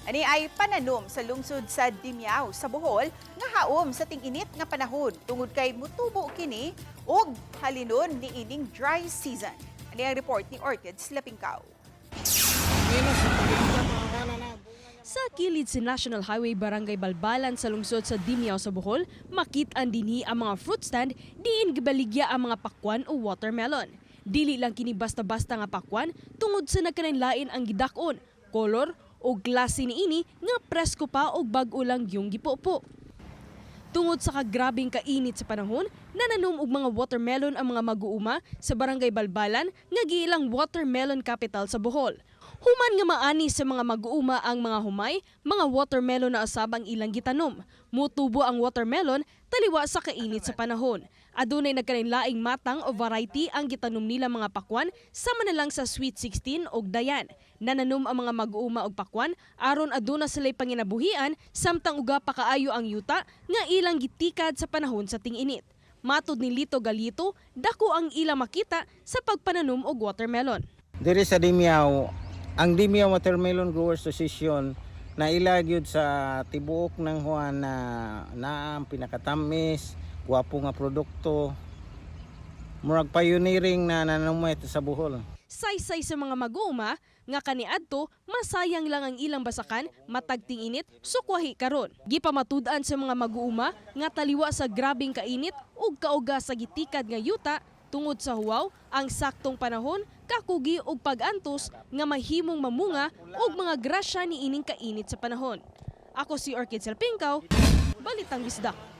Ani ay pananom sa lungsod sa Dimiao sa Bohol nga haom sa ting-init nga panahon tungod kay mutubo kini og halinon niining dry season. Ani ang report ni Orchids Lapingkaw. Sa kilid sa National Highway, Barangay Balbalan sa lungsod sa Dimiao sa Bohol, makit-an dinhi ang mga fruit stand diin gibaligya ang mga pakwan o watermelon. Dili lang kini basta-basta nga pakwan tungod sa nagkalain-lain ang gidak-on, kolor o klase niini nga presko pa og bag-o lang yung gipupo. Tungod sa kagrabing kainit sa panahon, nananom og mga watermelon ang mga mag-uuma sa Barangay Balbalan nga giilang watermelon capital sa Bohol. Human nga maani sa mga mag-uuma ang mga humay, mga watermelon na usab ang ilang gitanom. Mutubo ang watermelon taliwa sa kainit sa panahon. Adunay nagkalainlaing matang o variety ang gitanom nila mga pakwan, sama na lang sa Sweet 16 og Dayan. Nananom ang mga mag-uuma og pakwan aron aduna sila'y panginabuhian samtang uga pa kaayo ang yuta nga ilang gitikad sa panahon sa ting-init. Matod ni Lito Galito, dako ang ilang makita sa pagpananom og watermelon. Diri sa Dimiao, ang Dimiao Watermelon Growers Association na gyud sa tibuok ng Juan na na ang pinakatamis, gwapo nga produkto. Murag pioneering na nanumay sa Bohol. Saysay sa mga mag-uuma nga kaniadto masayang lang ang ilang basakan matag ting-init, sukwahi karon. Gipamatud-an sa mga mag-uuma nga taliwa sa grabeng kainit ug kauga sa gitikad nga yuta tungod sa huwaw, ang saktong panahon, kakugi ug pag-antos nga mahimong mamunga og mga grasya niining kainit sa panahon. Ako si Orchid Salpingkaw, Balitang Bisdak.